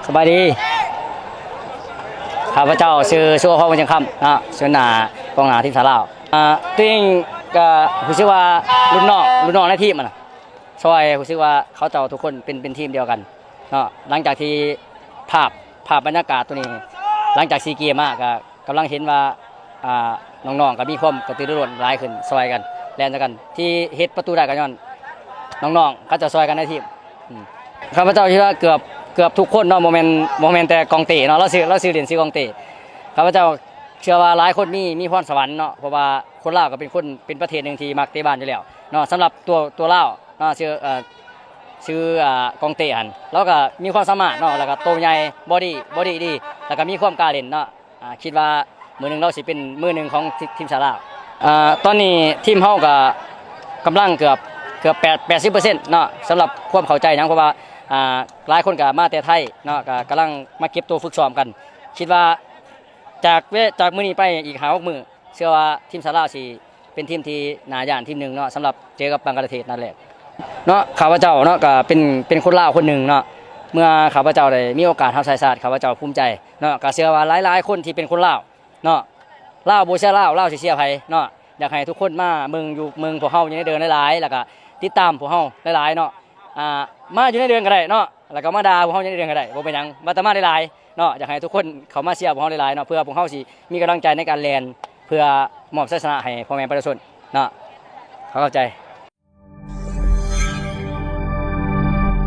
ສະບາຍດີ ຂ້າພະເຈົ້າຊື່ ສຸວະພອນ ບຸນຈັງຄຳ ເນາະ ສູນໜ້າກອງໜ້າທີມຊາດລາວ. ອ່າ ຕົວເອງກໍຮູ້ສຶກວ່າລຸ້ນນ້ອງ ລຸ້ນນ້ອງໃນທີມຫັ້ນນະ ຊ່ອຍ ຮູ້ສຶກວ່າເຂົາເຈົ້າທຸກຄົນເປັນ ເປັນທີມດຽວກັນເນາະ. ຫຼັງຈາກທີ່ພາບ ພາບບັນຍາກາດຕົວນີ້ ຫຼັງຈາກຊີເກມມາ ກໍກຳລັງເຫັນວ່າ ອ່າ ນ້ອງໆກໍມີຄວາມກະຕືລືລົ້ນຫຼາຍຂຶ້ນ ຊ່ອຍກັນ ແລ່ນຊ່ອຍກັນ ທີ່ເຮັດປະຕູໄດ້ກໍຍ້ອນນ້ອງໆເຂົາເຈົ້າຊ່ອຍກັນໃນທີມ. ອືມ ຂ້າພະເຈົ້າຄິດວ່າເກືອບ ເກືອບທຸກຄົນເນາະ ບໍ່ແມ່ນ ບໍ່ແມ່ນແຕ່ກອງເຕະເນາະ ລາວຊື່ ລາວຊື່ຫຼິ້ນຊື່ກອງເຕະ. ຂ້າພະເຈົ້າເຊື່ອວ່າຫຼາຍຄົນມີ ມີພອນສະຫວັນເນາະ ເພາະວ່າຄົນລາວກໍເປັນຄົນ ເປັນປະເທດໜຶ່ງທີ່ມັກເຕະບານຢູ່ແລ້ວເນາະ. ສຳລັບຕົວ ຕົວລາວເນາະ ຊື່ ເອີ ຊື່ ອ່າ ກອງເຕະຫັ້ນ ລາວກໍມີຄວາມສາມາດເນາະ ແລ້ວກໍໂຕໃຫຍ່ ບໍດີ້ ບໍດີ້ດີ ແລ້ວກໍມີຄວາມກ້າເຫຼັ້ນເນາະ. ອ່າ ຄິດວ່າມື້ໜຶ່ງລາວຊິເປັນມືໜຶ່ງຂອງທີມ ທີມຊາດລາວ. ອ່າ ຕອນນີ້ທີມເຮົາກໍກຳລັງເກືອບ ເກືອບແປດ ແປດສິບເປີເຊັນເນາະ ສຳລັບຄວາມເຂົ້າໃຈຫຍັງ ເພາະວ່າ ອ່າ ຫຼາຍຄົນກໍມາແຕ່ໄທເນາະ ກໍກຳລັງມາເກັບຕົວຝຶກຊ້ອມກັນ. ຄິດວ່າຈາກເວ ຈາກມື້ນີ້ໄປອີກຫ້າຫົກມື້ ເຊື່ອວ່າທີມຊາດລາວຊິເປັນທີມທີ່ໜ້າຢ້ານທີມໜຶ່ງເນາະ ສຳລັບເຈີກັບບັງກະລາເທດນັດແລກເນາະ. ຂ້າພະເຈົ້າເນາະ ກໍເປັນ ເປັນຄົນລາວຄົນໜຶ່ງເນາະ ເມື່ອຂ້າພະເຈົ້າໄດ້ມີໂອກາດຮັບໃຊ້ຊາດ ຂ້າພະເຈົ້າພູມໃຈເນາະ. ກໍເຊື່ອວ່າຫຼາຍໆຄົນທີ່ເປັນຄົນລາວ ເນາະ ລາວບໍ່ເຊຍລາວ ລາວຊິເຊຍໃຜເນາະ. ຢາກໃຫ້ທຸກຄົນມາເບິ່ງຢູ່ ເບິ່ງພວກເຮົາຢູ່ໃນເດີ່ນຫຼາຍໆ ແລ້ວກະຕິດຕາມພວກເຮົາຫຼາຍໆເນາະ. ອ່າ ມາຢູ່ໃນເດີ່ນກໍໄດ້ເນາະ ແລ້ວກໍມາດ່າພວກເຮົາຢູ່ໃນເດີ່ນກໍໄດ້ ບໍ່ເປັນຫຍັງ ວ່າແຕ່ມາຫຼາຍໆເນາະ. ຢາກໃຫ້ທຸກຄົນເຂົ້າມາເຊຍພວກເຮົາຫຼາຍໆເນາະ ເພື່ອພວກເຮົາຊິມີກຳລັງໃຈໃນການແລ່ນ ເພື່ອມອບໄຊຊະນະໃຫ້ພໍ່ແມ່ປະຊາຊົນເນາະ. ຂໍຂອບໃຈ.